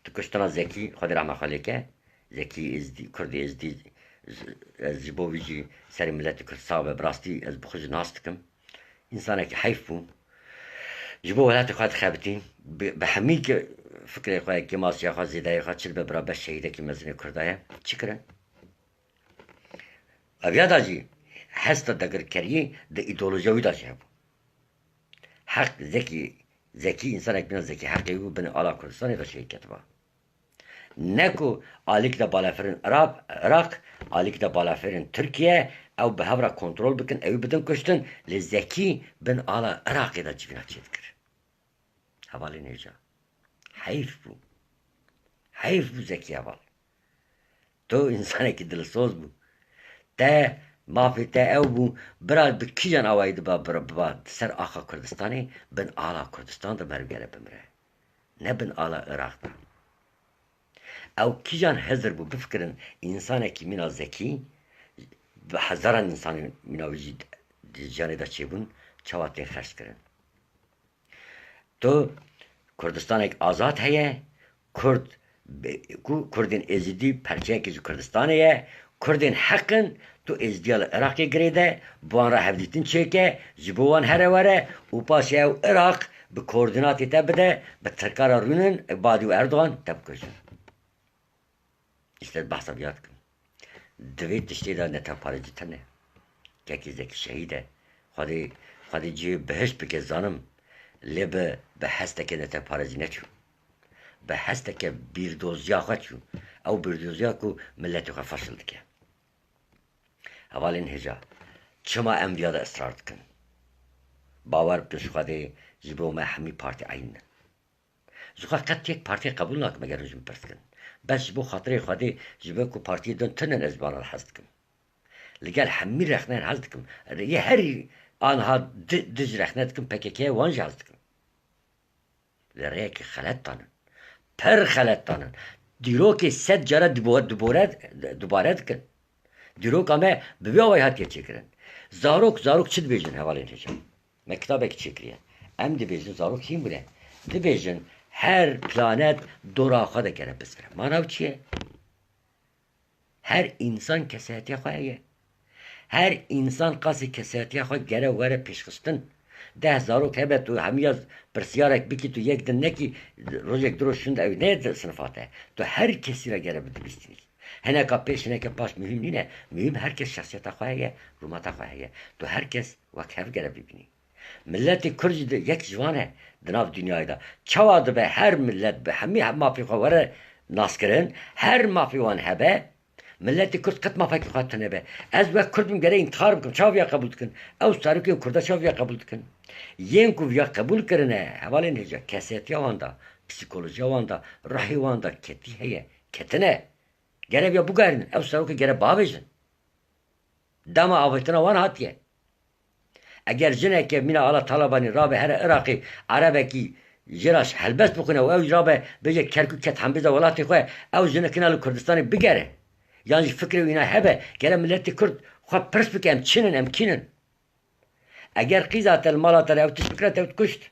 Tu kuştina Zekî, Xwedê rehma xwe lê ke, Zekî Êzdî, Kurdê Êzdî, ez ji bo wî jî serê miletê Kurd sax be, bi rastî ez bi xwe jî nas dikim. Însanekî heyf bû. Ji bo welatê xwe dixebitî, bi, bi hemî ke fikrê xwe, kêmasiya xwe, zêdayê xwe çi dibe bira be şehîdekî mezinê Kurda ye. Çi kirin? Ev ya da jî hesta dagirkeriyê di îdeolojiya wî de jî hebû. Heq Zekî, Zekî, însanek bîna Zekî heqê wî binê ala Kurdistanê de şehîd ketiba. Ne ku alîk de balafirên Iraq, Iraq, alîk de balafirên Tirkiye, ew bi hev re kontrol bikin, ew ê bidin kuştin, lê Zekî bin ala Iraqê de civîna çêdikir. Hevalên hêja. Heyf bû. Heyf bû Zekî heval. Tu însanekî dilsoz bû. Te, mafê te ew bû, bira bi kîjan awayî diba, bira, biba ser axa Kurdistanê, bin ala Kurdistan de merivgere bimire. Ne bin ala Iraq de. Ew kîjan hezir bû, bifikirin, însanekî mîna Zekî, bi hezaran însanên mîna wî jî di, di jiyanê de çêbûn, çawa tên xerckirin. Tu Kurdistanek azad heye, Kurd, ku Kurdên Êzidî perçeyekê ji Kurdistanê ye, Kurdên heq in, tu Êzidiya li Iraqê girêde, bi wan re hevdîtin çêke, ji bo wan here were û paşê ew Iraq bi koordinatê te bide, bi Tirka re rûnin, Badî û Erdogan te bikujin. Îşte behsa viya dikim. Di vê tiştê de netewparêzî tune. Kekê Zekî şehîd e. Xwedê, Xwedê cihê bihişt bike zanim. Lê bi, bi hesteke netewparêzî neçû. Bi hesteke bîrdoziya xwe çû. Ew bîrdoziya ku miletê xwe feşil dike. Hevalên hêja, çima em viya de israr dikin? Bawer bikin ji Xwedê ji bo me hemî partî eyn in. Ji xwe qet yek partiyê qebûl nakim eger hûn ji min pirs dikin. Bes ji bo xatirê Xwedê ji ber ku partiyê din tune ne ez ji wan re hez dikim. Li gel hemî rexneyan hez dikim. Yê herî aniha di, di ji rexne dikim P K K wan jî hez dikim. Li rêyekî xelet danin. Pir xelet danin. Dîrokê sed cara dibore, dibore, dubare dikin. Dîroka me bi vî awayî hatiye çêkirin. Zarok, zarok çi dibêjin hevalên hêja? Me kitabekî çêkiriye. Em dibêjin zarok hîn bûne. Dibêjin her planet dora xwe de gere bizire. Mana ew çi ye? Her însan kesayetiya xwe heye. Her însan qasî kesayetiya xwe gere were pêşxistin. Deh zarok hebe tu hemiya pirsiyarek bikî tu yek din nekî rojek du roj şûn de ew ne di sinifa te. Tu her kesî re gere bidibîstînî. Hineka pêş, hineke paş muhîm nîne. Muhîm her kes şexsiyeta xwe heye, rûmeta xwe heye. Tu her kes wek hev gere bibînî. Miletê Kurd jî di, yek ji wan e di nav dinyayê de. Çawa dibe her milet bi hemî mafê xwe were naskirin, her mafê wan hebe, miletê Kurd qet mafekî xwe tune be. Ez wek Kurd bim gere întixar bikim. Çawa viya qebûl dikin? Ew zarokên Kurda çawa viya qebûl dikin? Yên ku viya qebûl kirine, hevalên hêja, kesetiya wan de, psîkolojiya wan de, ruhê wan de ketî heye, ketine. Gere viya bigarînin, ew serokê gere bavêjin. Dema avêtina wan hatiye. Eger jineke mîna ala Talabanî rabe here Iraqê, erebekî jê re helbest bixwîne û ew rabe bêje Kerkûk ket hembêza welatê xwe, ew jinekina li Kurdistanê bigere. Yan jî fikrê wîna hebe, gere miletê Kurd xwe pirs bike, em çin in, em kîn in? Eger qîza te li mala te re ew tişt bikire, te ew dikuşt.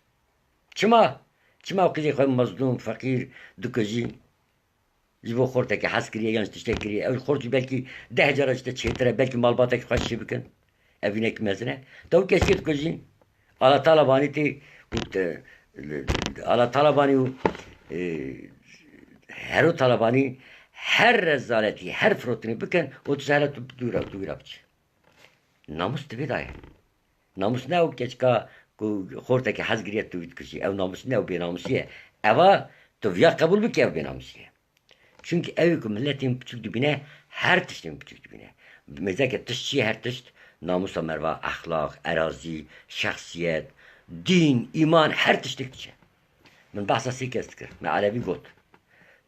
Çima? Çima ew qîzê xwe mezlûm, feqîr dikujî? Ji bo xortekê hez kiriye yan ji tiştek kiriye. Ew xort jî belkî deh cara ji te çêtir e, belkî malbatekî xwe şî bikin. Ev vînekî mezin e. Te ew kesî dikujî. Ala Talabanî tê û te, ala Talabanî û, e, Hero Talabanî her rezaletî, her firotinî bikin û tu ji here tu dûra, dûra biçî. Namus di vê de ye. Namus ne ew keçika ku xortekî hez kiriye tu wî dikujî. Ew namus ne, ew bênamusî ye. Eva tu viya qebûl bikî, ew bênamusî ye. Çunkî ew ê ku miletên biçûk dibîne, her tiştên biçûk dibîne. Bi mêzeke tişt çi ye her tişt? Namusa merva, exlaq, erazî, şexsiyet, dîn, îman, her tiştek diçe. Min behsa sê kes dikir. Me Elevî got.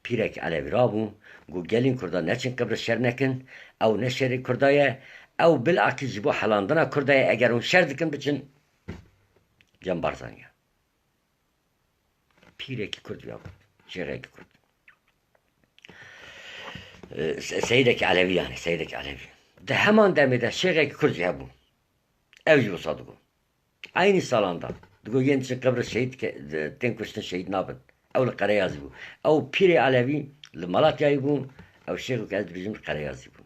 Pîrek Elevî rabû, got, gelên Kurda neçin qibr şer nekin, ew ne şerê Kurda ye, ew bilakî ji bo helandina Kurda ye, eger hûn şer dikin biçin cem Barzanî ye. Pîrekî Kurd ya got, şêxekî Kurd. E, Se-, Seyidekî Elevî yani, Seyidekî Elevî. Di heman demê de şêxekî Kurd jî hebû. Ew jî wisa digot. Eynî salan de. Digot, yên diçin qibr şehîd ke-, de-, tên kuştin şehîd nabin. Ew li Qereyazî bû. Ew pîrê Elevî li Malatyayê bû. Ew şêx û ke ez dibêjim li Qereyazî bû.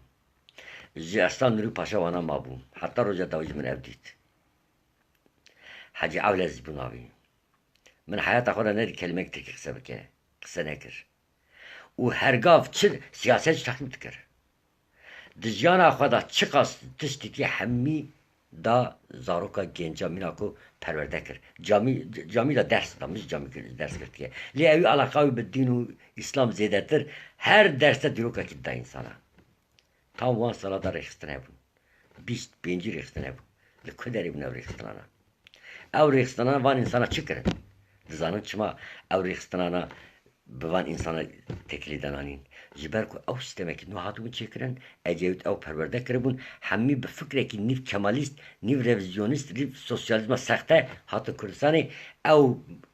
Ji Eslan Nurî Paşa wana mabû. Heta roja dawî ji min ev dît. Hecî Ewlezî bû navî. Min heyata xwe de nedî kelimek tirkî qise bike. Qise nekir. Û hergav çi siyaset jî teqlîd dikir. Di jiyana xwe de çiqas tişt dîtiye hemî da zaroka genca mîna ku perwerde kir. Camî, camî de ders da, min jî camî kir, ders girtiye. Lê ewî eleqa wî bi dîn û Îslam zêdetir, her derse dîrokekî dida însana. Tam wan sala de rêxistin hebûn. Bîst pêncî rêxistin hebûn. Li ku derê bûn ew rêxistinana? Ew rêxistinana van însana çi kirin? Dizanin çima ew rêxistinana bi van însana têkilî dananîn? Ji ber ku ew sîstemekî nû hatibûn çêkirin, Ecevît ew perwerde kiribûn, hemî bi fikrekî nîv kemalîst, nîv revîzyonîst, nîv sosyalîzma sexte hatin Kurdistanê. Ew,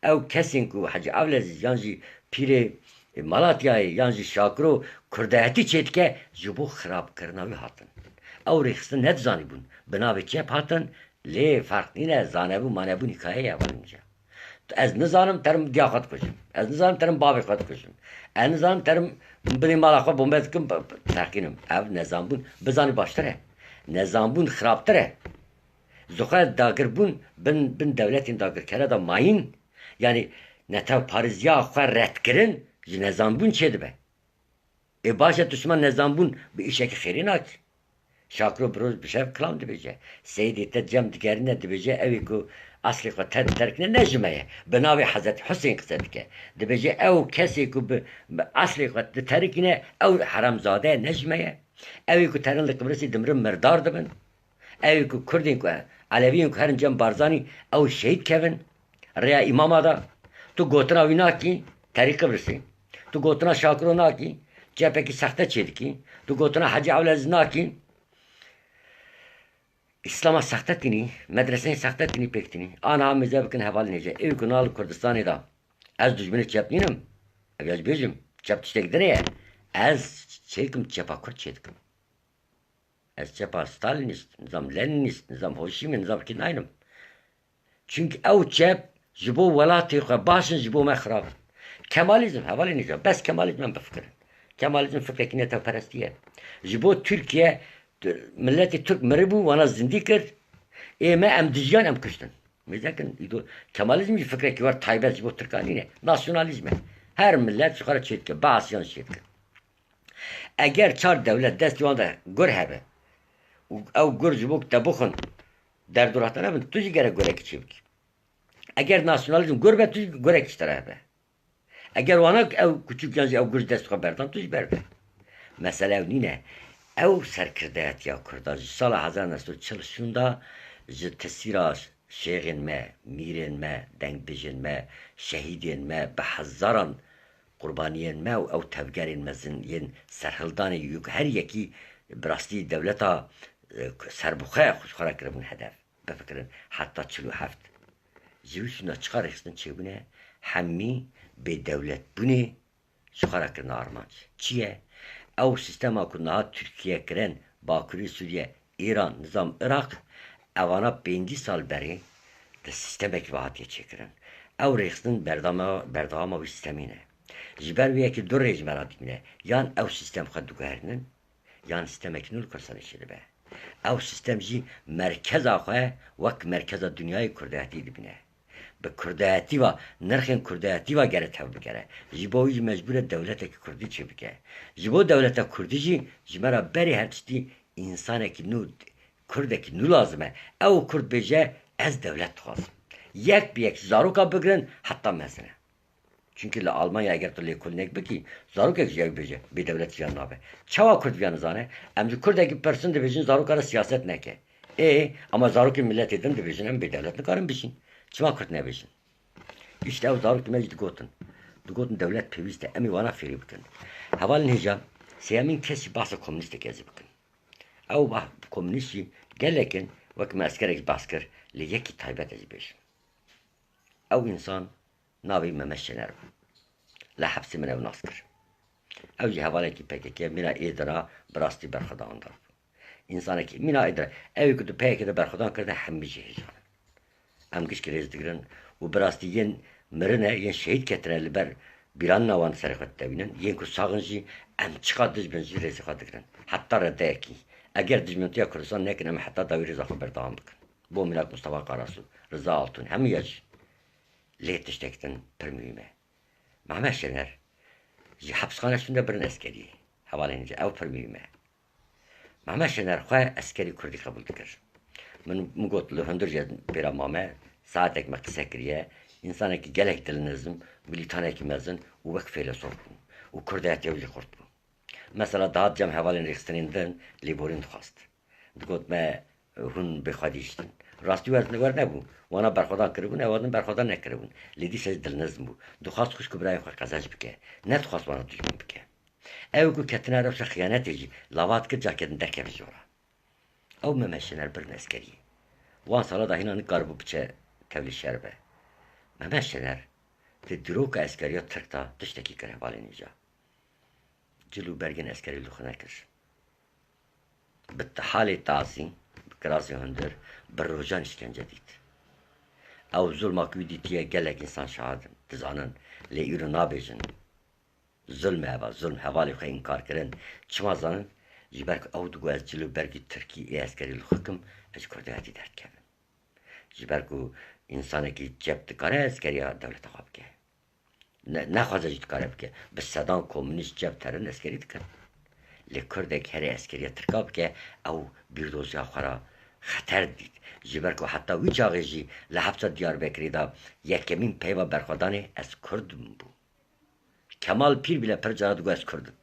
ew kesên ku Hecî Ewlezîz yan jî pîrê Malatyayê yan jî Şakiro kurdayetî çêdike, ji bo xirabkirina wî hatin. Ew rêxistin nedizanîbûn bi navê çep hatin, Lê ferq nîne, zanebûn manebûn hîkaye ye, hevalên hêja. Ez nizanim terim diya xwe dikujim. Ez nizanim terim bavê xwe dikujim. Ez nizanim terim binê mala xwe bombe dikim, b-, b-, teqînim. Ev nezanbûn, bizanî baştir e. Nezanbûn xirabtir e. Ji xwe dagirbûn bin, bin dewletên dagirkere de mayîn, yanî netewpariziya xwe redkirin ji nezanbûn çêdibe. Ê baş e, tu çima nezanbûn bi îşekî xêrê nakî? Şakiro bi roj bi şev kilam dibêje. Seyidê te cem digerîne, dibêje, ew ê ku eslê xwe te diterikîne ne ji me ye. Bi navê Hezretî Husên qise dike. Dibêje, ew kesê ku bi, bi eslê xwe diterikîne, ew heremzade ye, ne ji me ye. Ew ê ku terin li Qibrisî dimirin mirdar dibin. Ew ê ku Kurdên ku, Elewiyên ku herin cem Barzanî, ew şehîd kevin. Rêya îmama da. Tu gotina wî nakî, terî Qibrisî. Tu gotina Şakiro nakî, çepekî sexte çêdikî. Tu gotina Hecî Ewlezîz nakî, Îslama sexte tînî, medreseyên sexte tînî pêk tînî. Ana mêze bikin hevalên hêja. Ê ku nal Kurdistanê da. Ez dijminê çep nînim. Ev ya ji bêjim. Çep tiştek din e. Ez çêkim çepa Kurd çêdikim. Ez çepa Stalinîst, nizam Leninîst, nizam Hoşîmî, nizam kî naynim. Çimkî ew çep ji bo welatê xwe baş in, ji bo me xirab in. Kemalîzm, hevalên hêja, bes Kemalîzm em bifikirin. Kemalîzm fikrekî netewperestî ye. Ji bo Tirkiye, tu-, miletê Tirk miribû, wana zindî kir. Ê me em dijiyan, em kuştin. Mêzekin, îdo-, Kemalîzm jî fikrekî wer taybet ji bo Tirkan nîne. Nasyonalîzm e. Her milet ji xwe re çêdike, Baasiyan jî çêdikin. Eger çar dewlet destê wan de gur hebe û ew gur ji bo te bixwin, derdorahte nebin, tu jî gerek gurekî çêbikî. Eger nasyonalîzm gur be, tu jî gurekî ji te re hebe. Eger wana ew kuçûkiyan jî ew gur ji dest xwe berdan, tu jî berde. Mesele ew nîne. Ew serkirdeyetiya Kurda ji sala hezar neh sed û çil şûnda ji tesîra şêxên me, mîrên me, dengbêjên me, şehîdên me, bi hezaran qurbaniyên me û ew tevgerên mezin yên serhildanê yek her yekî bi rastî dewleta, e, serbixwe xwe ji xwe re kiribûn hedef. Bifikirin, heta çil û heft. Ji wî şûna çiqa rêxistin çêbûne, hemî bêdewletbûnê ji xwe re kirine armanc. Çi ye? Ew sîstema ku niha Tirkiye kirin, Bakurê Sûriye, Îran, nizam Iraq, evana pêncî sal berê di sîstemekî ve hatiye çêkirin. Ew rêxistin berdama, berdewama wî sîstemî ne. Ji ber wê yekê du rê ji me re dimîne. Yan ew sîstem xwe diguherînin, yan sîstemekî nû li Kurdistanê çêdibe. Ew sîstem jî merkeza xwe wek merkeza dinyayê kurdayetî dibîne. Bi kurdayetî ve, nirxên kurdayetî ve gere tevbigere. Ji bo wî jî mecbûr e dewletekî kurdî çêbike. Ji bo dewleta kurdî jî ji me re berê her tiştî însanekî nû, kurdekî nû lazim e. Ew kurd bêje, ez dewlet dixwazim. Yek bi yek ji zaroka bigirin heta mezin e. Çimkî li Almanya eger tu lêkolînek bikî, zarokek jî ew bêje, bêdewlet jiyan nabe. Çawa kurd viya nizane? Em ji kurdekî pirsin, dibêjin zaroka re siyaset neke. Ê, ama zarokên miletê din dibêjin em bêdewlet nikarin bijîn. Çima kurd nebêjin? Îşte ew zarokên me jî digotin. Digotin dewlet pêwîst e, em ê wana fêrî bikin. Hevalên hêja, sêyemîn kes jî behsa komunîstekî ez ê bikim. Ew bah-, komunîst jî gelek in, wek me eskerek jî behs kir, lê yekî taybet ez ê bêjim. Ew însan navê Mehmet Şener bû. Li hepsê min ew nas kir. Ew jî hevalekî P K K, mîna Êdira bi rastî berxwedandar bû. Însanekî mîna Êdira, ew ê ku tu P K K de berxwedan kirine, hemî jî hêjan in. Em gişkî rêz digirin û bi rastî yên mirine, yên şehîd ketine li ber bîranina wan serê xwe ditewînin, yên ku sax in jî em çiqas dij bin jî rêzê xwe digirin. Heta redeyekî. Eger dijmintiya Kurdistan nekin, em heta dawî rêza xwe berdewam bikin. Bo mînak Mustafa Karasu, Riza Altun, hemûya jî. Lê tiştek din pir muhîm e. Mehmet Şener ji hepsxane şûnde birin eskeriyê. Hevalên hêja, ew pir muhîm e. Mehmet Şener xwe eskerî kurdî qebûl dikir. Min, min got, li hundir jî pêra mame, saetek me qise kiriye, însanekî gelek dilnizm, milîtanekî mezin û wek feylesof bû û kurdayetiya wî jî xurt bû. Mesela dihat cem hevalên rêxistinên din lêborîn dixwest. Digot me, hûn bêxwedî hiştin. Rastî wer, wer nebû. Wana berxwedan kiribûn, ew din berxwedan nekiribûn. Lê dîsa jî dilnizm bû. Dixwest xwişk û birayên xwe qezenc bike. Nedixwest wana dijmin bike. Ew ku ketine rewşa xiyanetê jî lava dikir, careke din derkeve ji ora. Ew Mehmet Şener birin eskeriyê. Wan sala de hîna nikaribû biçe tevlî şer be. Mehmet Şener di dîroka eskeriya Tirk de tiştekî kir hevalên hêja. Cil û bergên eskerî li xwe nekir. Bi halê tazî, bi Kirasê hundir bi rojan îşkence dît. Ew zulma ku wî dîtiye gelek însan şahid in, dizanin, lê îro nabêjin. Zulm e eva, zulm, hevalê xwe înkar kirin. Çima zanin? Ji ber ku ew digot, ez cil û bergî tirkî ê eskerî li xwe kim, ez ji kurdayetî derdikevim. Ji ber ku însanekî cep dikare eskeriya dewleta xwe bike. Ne, nexwaze jî dikare bike. Bi sedan komûnîst cep terin eskerî dikin. Lê kurdek herê eskeriya tirka bike, ew bîrdoziya xwe re xeter dît. Ji ber ku heta wî çaxê jî li hepsa Diyarbekirê de yekemîn peyva berxwedanê ez kurd im bû. Kemal Pîr bile pir cara digot ez kurd im.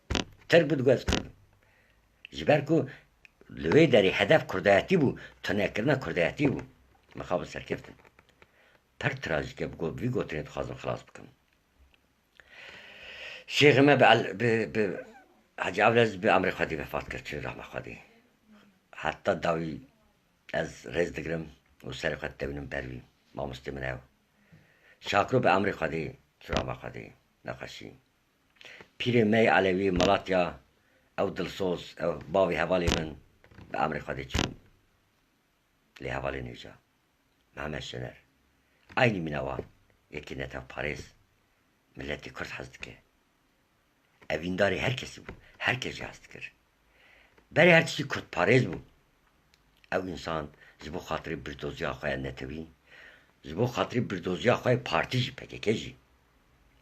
Tirk bû digot ez kurd im. Ji ber ku li wê derê hedef kurdayetî bû, tunekirina kurdayetî bû. Mixabin serkeftin. Pir trajîk e, bi go-, vî gotinê dixwazim xilas bikim. Şêxê me bi El-, bi, bi Hecî Ewlez bi emrê Xwedî vefat kir, çû rehma Xwedî. Heta dawî ez rêz digirim û serê xwe ditewînim ber wî. Mamostê min ew. Şakiro bi emrê Xwedî, çû rehma Xwedî, nexweşî. Pîrê me yê Elewî Malatya, ew dilsoz, ew bavê hevalê min bi emrê Xwedê çû. Lê hevalên hêja. Mehmet Şener. Eynî mîna wan. Yekî netewparêz. Miletê Kurd hez dike. Evîndarê her kesî bû. Her kes jî hez dikir. Berê her tiştî kurdparêz bû. Ew însan ji bo xatirê bîrdoziya xwe ya netewî, ji bo xatirê bîrdoziya xwe ya partî jî, P K K jî,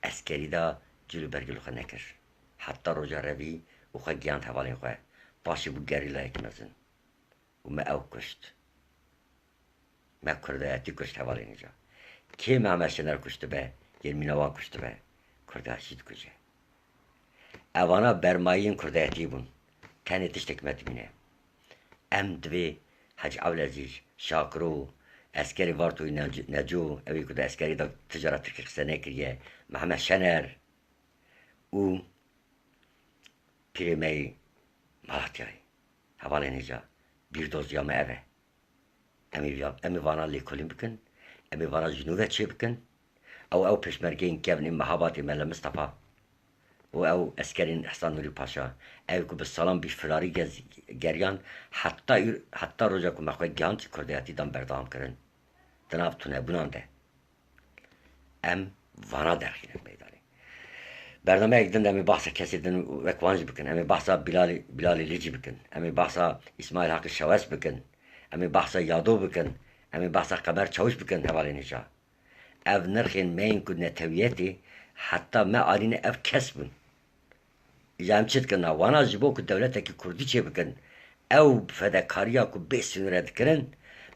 eskerî de cil û bergî li xwe nekir. Heta roja revî û xwe gihand hevalên xwe. Paşê bû gerîlayekî mezin. Û me ew kuşt. Me kurdayetî kuşt hevalên hêja. Kê Mehmet Şener kuştibe, yên mîna wan kuştibe, kurdayetî dikuje. Evana bermayiyên kurdayetî bûn. Tenê tiştek me dibîne. Em divê Hec Ewlezî, Şakiro, eskerê Vartoyî Nec-, Neco, ew ê ku di eskerî de tijara tirkî qise nekiriye, Mehmet Şener û pîrê me yê Malatyayê. Hevalên hêja, bîrdoziya me ev e. Em ê viya-, em ê vana lêkolîn bikin, em ê vana ji nû ve çêbikin. Ew, ew pêşmergeyên kevn ên Mehabatê Mele Mistefa û ew eskerên Ehsan Nûrî Paşa, ew ku bi salan bî firarî gez-, geriyan, heta îr-, heta roja ku me xwe gihand jî kurdayetî dan berdewam kirin di nav tunebûnan de. Em vana derxînin meydanê. Bernameyek din de em ê behsa kesê din wek wan jî bikin. Em ê behsa Bilalê, Bilalê Lî jî bikin. Em ê behsa Îsmaîl Haqî Şewes bikin. Em ê behsa Yado bikin. Em ê behsa Qemer Çawîş bikin, hevalên hêja. Ev nirxên me yên ku netewiyetê heta me anîne ev kes bûn. Îja em çi dikin? Na wana ji bo ku dewletekî kurdî çêbikin, ew fedekariya ku bê sînore dikirin,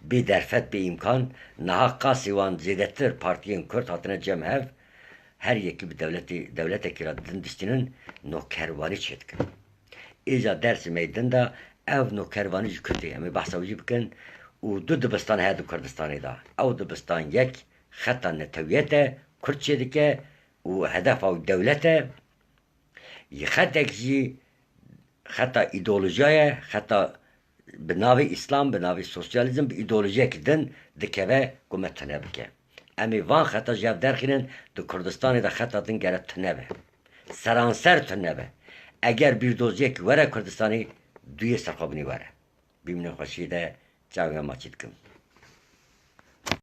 bê derfet, bê îmkan, niha qasî wan zêdetir partiyên kurd hatine cem hev, her yekî bi dewletê, dewletekî re din diştînin, nokerwanî çêdikin. Îja dersê me yê din de ev nokervanî ji kurdê, em ê behsa wî jî bikin û du dibistan heye di Kurdistanê de. Ew dibistan yek xeta netewiyet e, kurd çêdike û hedefa wî dewlet e. Yê xetek jî xeta îdeolojiya ye, xeta bi navê Îslam, bi navê sosyalîzm, bi îdeolojiyekî din dikeve ku me tune bike. Em ê van xeta ji hev derxînin, di Kurdistanê de xeta din gere tune be. Seranser tune be. Eger bîrdoziyekî were Kurdistanê, duyê serxwebûnê were. Bimînin xweşiyê de, çavê me maçî dikim.